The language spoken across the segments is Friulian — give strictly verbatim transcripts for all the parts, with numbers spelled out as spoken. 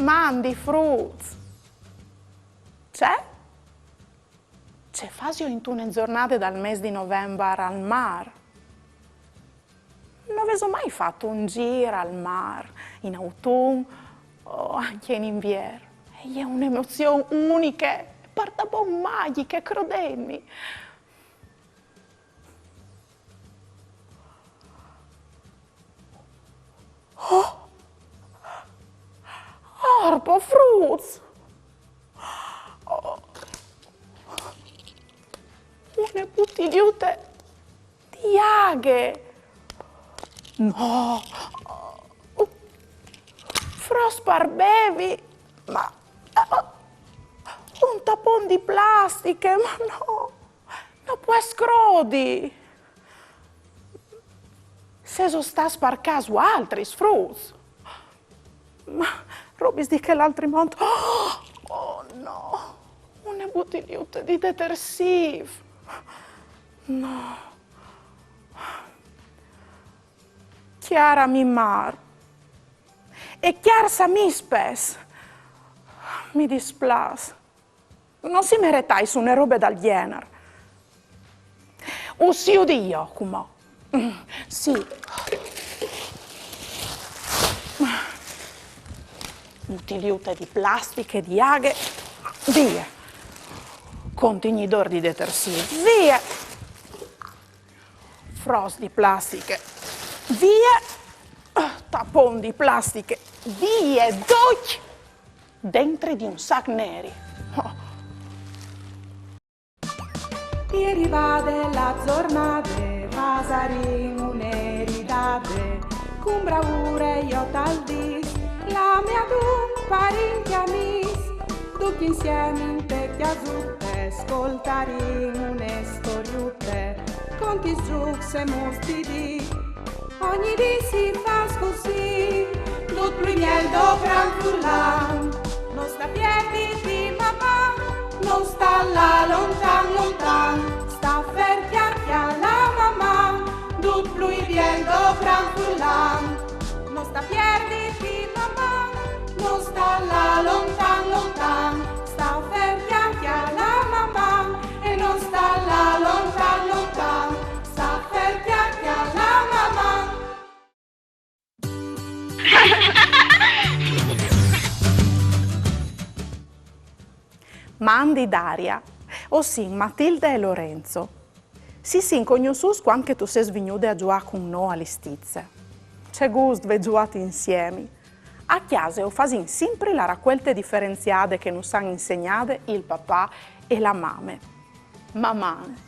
Mandi fruts! Ce? Ce fasio intune zornade dal mês di Novembar al mâr? No vêso mai fat un zîr al mâr, in autun o ancje in Invier? E je une emozion uniche, pardabon magjiche, crodêtmi. Oh! Orpo, fruts! Oh! Une butiliute di aghe! No! Fros par bevi, ma, eh, un tapon di plastiche, ma no! No pues crodi! Sêso stâts par câs voaltris, fruts? Ma robis di chel altri mont. Oh, oh no! Une butiliute di detersîf. No. Cjâr a mê mâr. E cjârs a mîs pes. Mi displâs. No si meretais une robe dal gjenar. Us judi jo, cumò. Mm, sì. Butiliute di plastiche, di aghe, vie. Contignidôr di detersîf, vie. Fros di plastiche, vie. Tapon di plastiche, vie, ducj dentri di un sac neri. Oh. È rivade la zornade, fasarìn une ridade, cun braure jo tal dîs, la mê adun par incje amîs, ducj insiemi inte cjasute, scoltarìn une storiute, contis, zûcs e mûts di dì. Ogni dì si fâs cussì, dut plui biel dopran furlan. No sta pierditi, Maman, no sta lâ lontan, lontan. Sta fer, cjale, cjale la Maman, dut plui biel dopran furlan. No sta pierditi, Maman, no sta lâ lontan, lontan. Sta fer, cjale, cjale la Maman, e no sta lâ lontan, lontan. Sta fer, cjale, cjale la Maman. Mandi Daria, o sin Matilde e Lorenzo. Si sin cognossûts cuant che tu sês vignude a zuiâ cun nô a Listize. Ce gust vê zuiât insiemi! A cjase o fasìn simpri la racuelte diferenziade che nus àn insegnade il papà e la mame. Maman.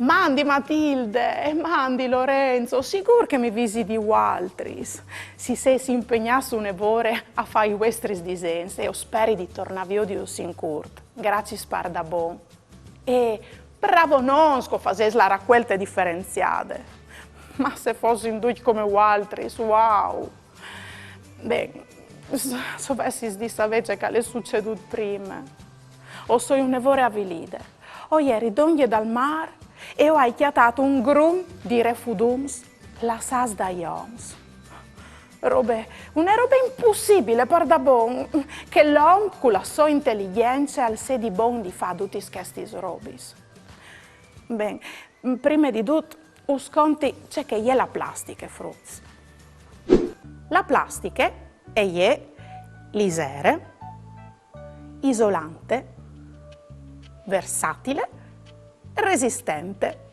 Mandi Matilde e mandi Lorenzo, sigûr che mi visi di vualtris. Si sês impegnâts une vore a fâ i vuestris disens e o speri di tornâ a viodijus in curt. Graciis pardabon. E bravonons che o fasês la racuelte diferenziade. Ma se fossin ducj come vualtris, wow! Ben, s-, se o vessis di savê ce che al è sucedût prime. O soi une vore avilide. O jeri dongje dal mâr e o ai cjatât un grum di refudums lassâts dai oms. Robe, une robe impussibile, pardabon, che l'om cu la sô inteligjence al sedi bon di fâ dutis chestis robis. Ben, prime di dut, us conti ce che e je la plastiche, fruts. La plastiche e je lizere, isolante, versatile, resistente.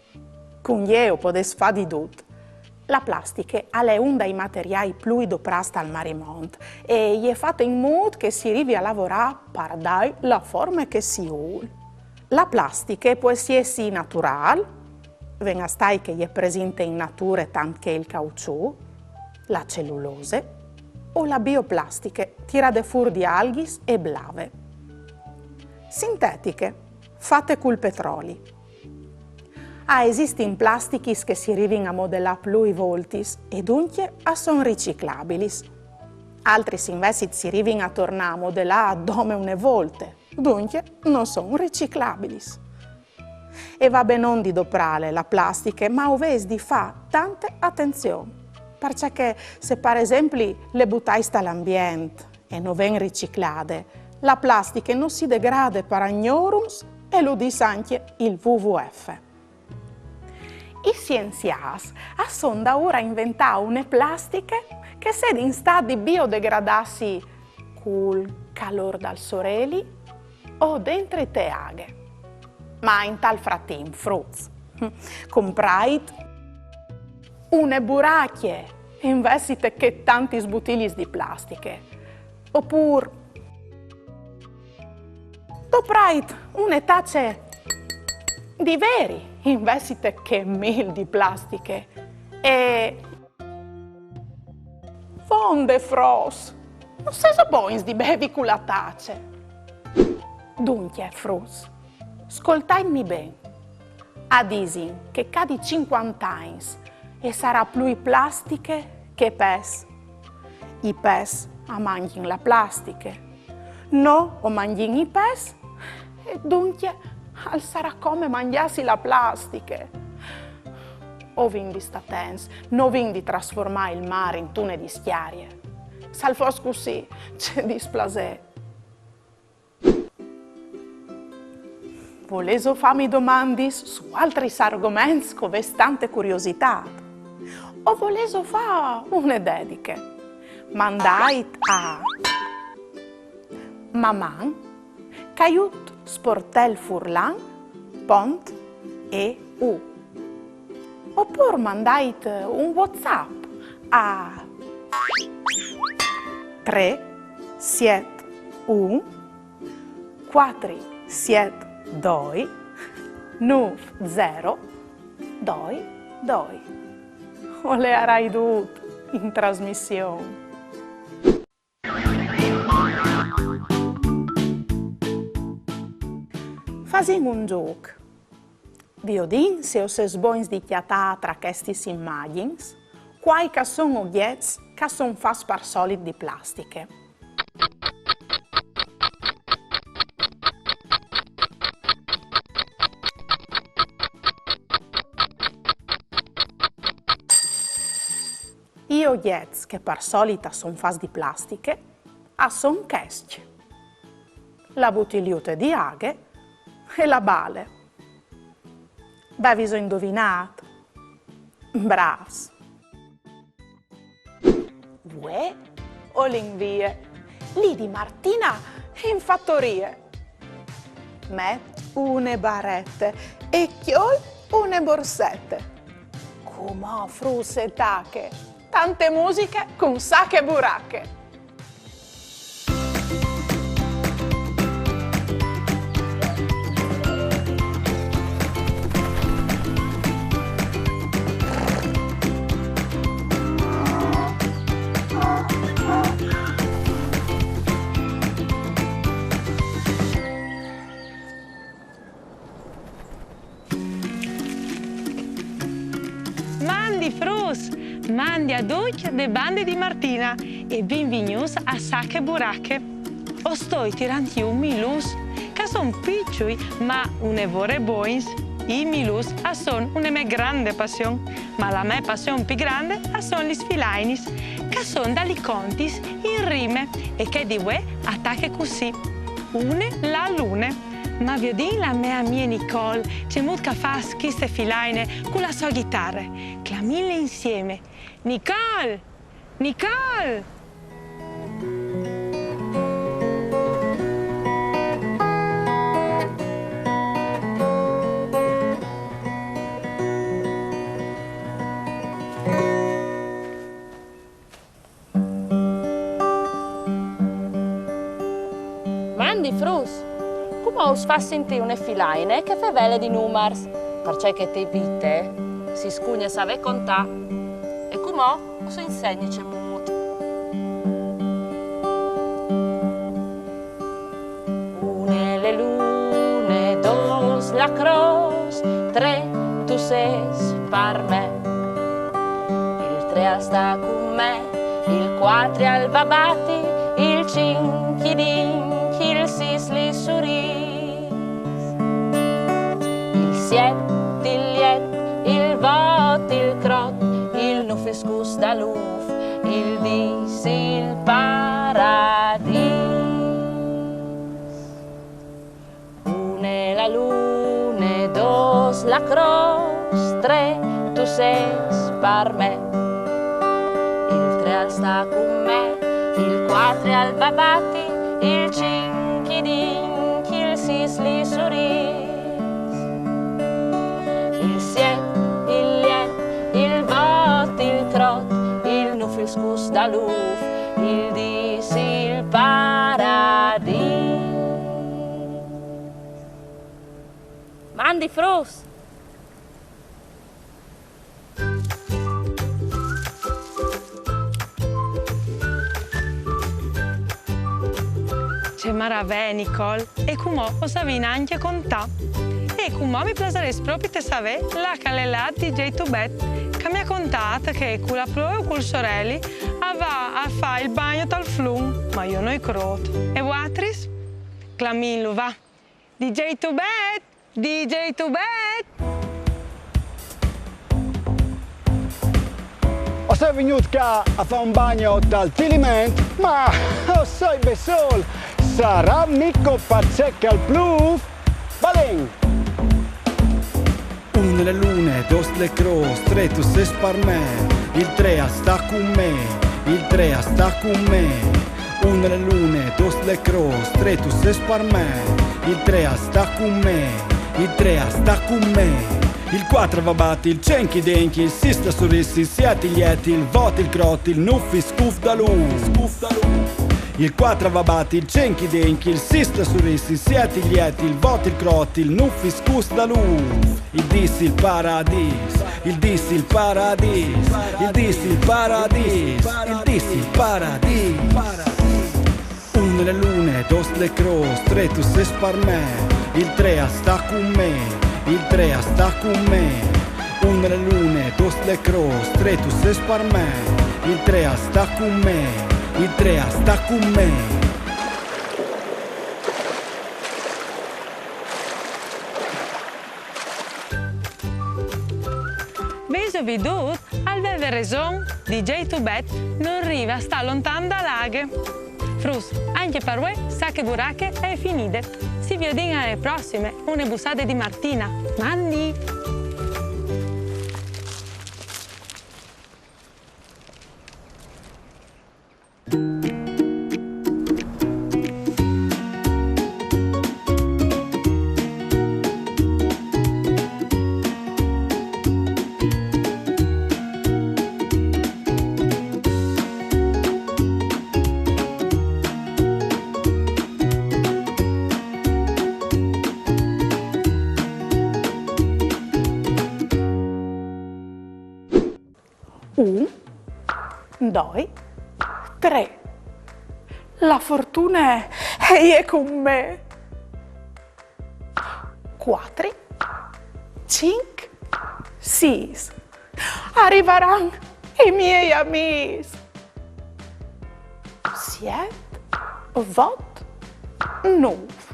Cun jê o podês fâ di dut. La plastiche al è un dai materiâi plui doprâts tal marimont e e je fate in mût che si rivi a lavorâ par dâi la forme che si vûl. La plastiche pues jessi naturâl, ven a stâi che e je presinte in nature tant che il cauciù, la celulose o la bioplastiche tirade fûr di alghis e blave. Sintetiche, fate cul petroli. A esistin plastichis che si rivin a modelâ plui voltis e duncje a son riciclabilis. Altris invezit si rivin a tornâ a modelâ dome une volte, duncje no son riciclabilis. E va benon di doprâle la plastiche, ma o vês di fâ tante atenzion, parcè che se par esempli le butais tal ambient, e no ven riciclade. La plastiche no si degrade par agnorums e lu dîs ancje il W W F. I sienziâts a son daûr a inventâ une plastiche che e sedi in stât di biodegradâsi cul calôr dal soreli o dentri te aghe. Ma intal fratimp, fruts, comprait une buracje invezit che tantis butiliis di plastiche. Opûr doprait une tace di veri invezit che mil di plastiche. E vonde, fruts, no sêso bogns di bevi cu la tace? Duncje, fruts, scoltaitmi ben. A disin che ca di cincuante agns e sarà plui plastiche che pes. I pes a mangjin la plastiche. Nô o mangjìn i pes e duncje al sarà come mangjâsi la plastiche. O vin di stâ atents, no vin di trasformâ il mâr intune discjarie. Se al fos cussì, ce displasê. Volêso fâmi domandis su altris argoments che o vês tante curiositât? O volêso fâ une dediche? Mandait a maman caiut sportelfurlan pont e u. Opûr mandait un WhatsApp a trê siet un cuatri siet doi nûf zero doi doi. O leiarai dut in trasmission. Fasìn un zûc. Viodìn se o sês bogns di cjatâ tra chestis imagjins cuâi che a son ogjets che a son fats par solit di plastiche. I ogjets che par solit a son fats di plastiche a son chescj: la butiliute di aghe e la bale. Vêso indovinât? Brâfs! Vuê o lin vie li di Martina in fatorie. Met une barete e cjol une borsete. Cumò, fruts, e tache tante musiche cun Sache Burache. Mandi fruts! Mandi a ducj de bande di Martina e benvignûts a Sache Burache. O stoi tirant jù milûs, che a son piçui, ma une vore bogns. I milûs a son une mê grande passion, ma la mê passion plui grande a son lis filainis, che a son da li contis in rime, e chê di vuê a tache cussì: Une la lune. Ma viodìn la mê amie Nicole cemût che e fâs cheste filaine cu la sô ghitare. Clamìnle insiemi. Nicole! Nicole! Mandi fruts! Cumò us fâs sintî une filaine che e fevele di numars, parcè che te vite si scugne savê contâ. E cumò us insegni cemût. Une le lune, dôs la crôs, trê tu sês par me. Il trê al sta cun me, il cuatri al va bati, il cinc i dincj, il sîs li surîs. Il siet il liet, il vot il crot, il nûf il scus dal ûf, il dîs il parat. Cross, tre, tu ses par me. Il tre al sta cun me, il quater al va bati, il cinc i dinc, il sis li surìs, il siet, il liet, il vot, il crot, il nuf, il scus da luf, il dis, il paradis. Mandi fruts! Ce maravee, Nicole! E cumò o savìn ancje contâ. E cumò mi plasarès propit savê là che al è lât DJ Tubet, che mi à contât che cu la ploie o cul soreli al va a fâ il bagno tal flum, ma jo no i crôt. E vualtris? Clamìnlu, va. DJ Tubet! DJ Tubet! O soi vignût ca a fâ un bagno tal Tiliment, ma o soi bessôl. Sarà mico parcè che al plûf? Balìn! Une le lune, dôs le crôs, tre tu ses par me, il tre al sta cun me, il tre al sta cun me. Une le lune, dôs le crôs, tre tu ses par me, il tre al sta cun me, il tre al sta cun me. Il quater al va bati, il cinc i dinc, il sis al surìs, il siet il liet, il vot il crot, il nuf il scuf da luf. Il quater al va bati, il cinc i dinc, il sis al surìs, il siet il liet, il vot il crot, il nuf il scus da luf. Il dis, il paradis, il dis, il paradis, il dis, il paradis, il dis, il paradis. Une le lune, dôs le crôs, tre tu ses par me, il tre al sta cun me, il tre al sta cun me. Une le lune, dôs le crôs, tre tu ses par me, il tre al sta cun me, il tre al sta cun me. Vêso viodût? Al veve reson, DJ Tubet nol rive a stâ lontan da la aghe. Fruts, ancje par vuê Sache Burache e je finide. Si viodìn ae prossime, une bussade di Martina. Mandi! Un, doi, trê. La fortune e je cun me. Cuatri, cinc, sîs. A rivaran i miei amîs. Siet, vot, nûf.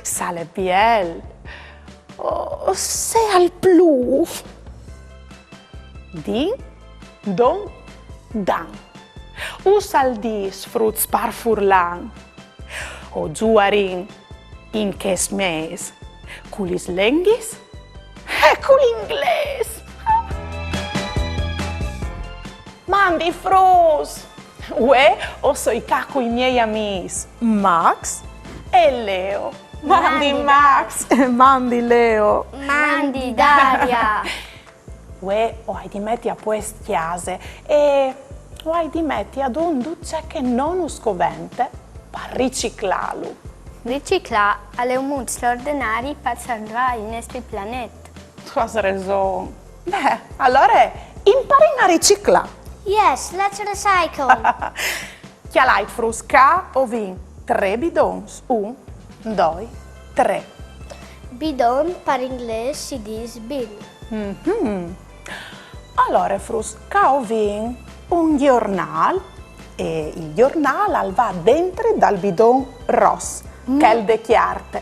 Se al è biel o se al plûf. Din, don, dan. Us al dîs, fruts, par furlan. O zuarìn in chest mês cu lis lenghis e cul inglês. Mandi fruts! Vuê o soi ca cui miei amîs Max e Leo. Mandi Max e mandi Leo. Mandi Daria. Vuê o ai di meti a puest cjase e o ai di meti adun dut ce che no nus covente par riciclâlu. Riciclâ al è un mût straordenari par salvâ il nestri planet. Tu âs reson. Beh, alore imparìn a riciclâ. Yes, let's recycle. Cjalait fruts, ca o vin trê bidons. Un, doi, trê. Bidon par inglês si dîs bin. Mhm. Alore fruts, ca o vin un gjornâl e il gjornâl al va dentri dal bidon ros, chel de cjarte.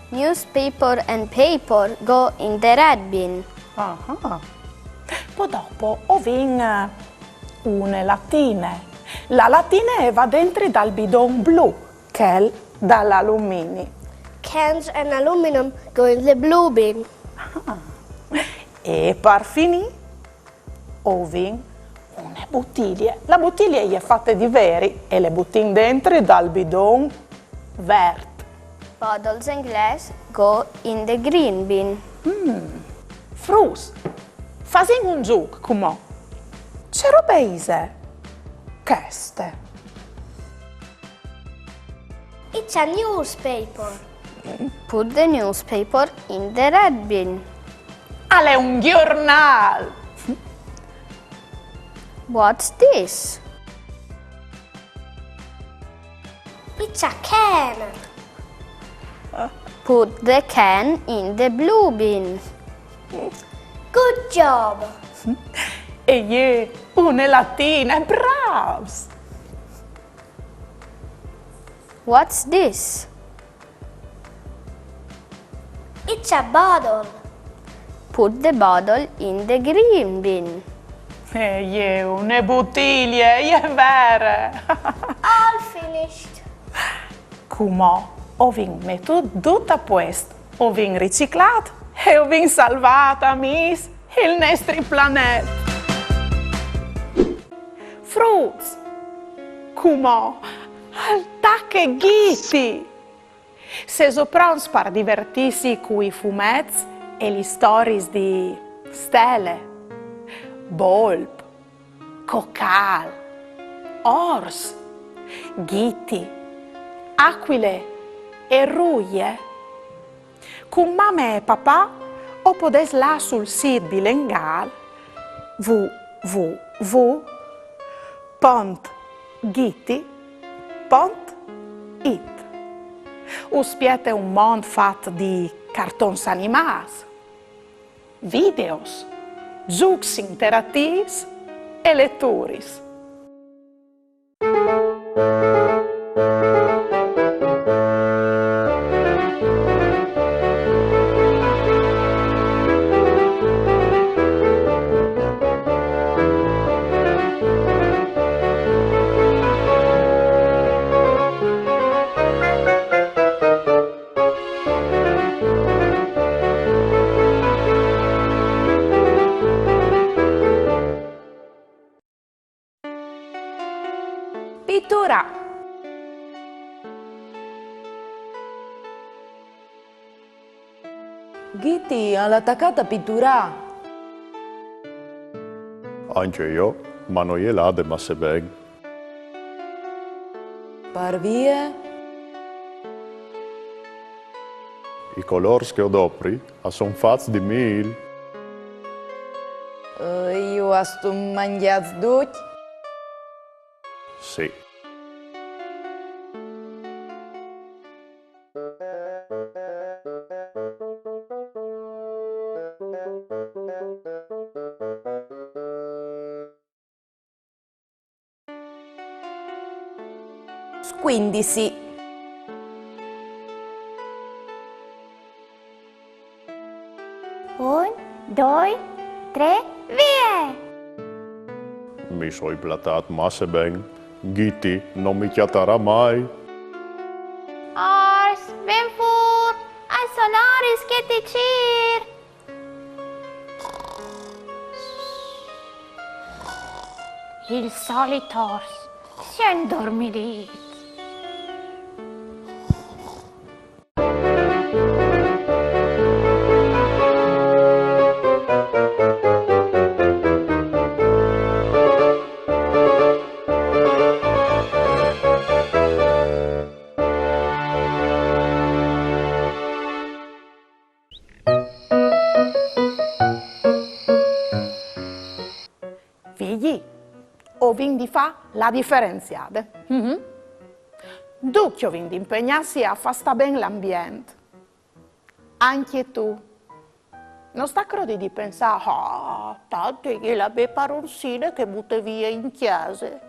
Newspaper and paper go in the red bin. Ah. Po dopo o vin, eh, une latine. La latine e va dentri dal bidon blu, chel dal alumini. Cans and aluminum go in the blue bin. E par finî, o vin une butilie. La butilie e je fate di veri e le butìn dentri dal bidon vert. Bottles and glass go in the green bin. Fruts, fasìn un zûc cumò. Ce robe ise cheste? It's a newspaper. Put the newspaper in the red bin. Al è un gjornâl! What's this? It's a can. Put the can in the blue bin. Good job. E je une latine, brâfs! What's this? It's a bottle. Put the bottle in the green bin. E je une butilie, e je vere! All finished. Cumò o vin metût dut a puest, o vin riciclât e o vin salvât, amîs, il nestri planet. Fruts, cumò al tache Ghiti! Sêso pronts par divertîsi cui fumets e lis storiis di Stele, Bolp, Cocâl, Ors, Ghiti, Acuile e Ruie? Cun mame e papà o podês lâ sul sît bilengâl www pont ghiti pont it. Us spiete un mont fat di cartons animâts, videos, zûcs interatîfs e leturis. Piturâ. Ghiti al à tacât a piturâ. Ancje jo, ma no je lade masse ben. Par vie? I colôrs che o dopri a son fats di mîl. Eh, ju âstu mangjâts ducj? Sì. Scuindisi. Un, doi, trê, vie! Mi soi platât masse ben. Ghiti no mi cjatarà mai. Ors, ven fûr, a son oris che ti cîr. Il solit ors si è indormidît. Fîs, o vin di fâ la diferenziade. Mhm. Ducj o vin di impegnâsi a fâ stâ ben l'ambient. Ancje tu. No sta crodi di pensâ: "Ah, tant e je la mê paronsine che e bute vie in cjase."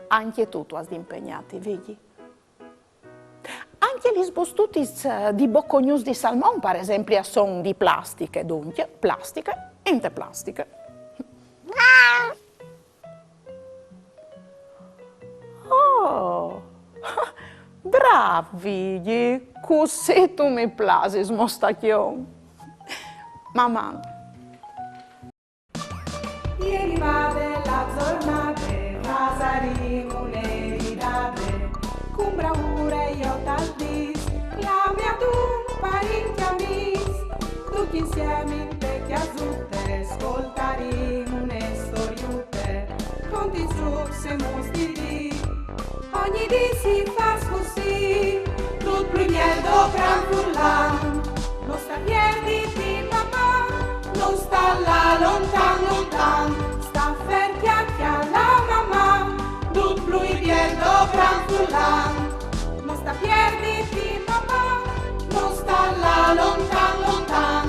Ancje tu tu âs di impegnâti, Vigji. Ancje lis bustutis, eh, di bocognuts di salmon, par esempli, a son di plastiche, duncje, plastiche inte plastiche. Oh! Brâf, Vigji, cussì tu mi plasis, mostacjon. Maman! Ieri vade la zornade, fasarimo une ridade, cun braure jo tal dis, clame adun parinti amis, tuti insiemi inte cjasute, scoltarimo une storiute, conti trucs e musti di. Ogni dì si fâs cussì, dut plui biel do gran furlan. No sta pierditi, Maman, no sta lâ lontan, lontan. Sta fer, cjale, cjale, Maman, dut plui biel do gran furlan. No sta pierditi, Maman, no sta lâ lontan, lontan.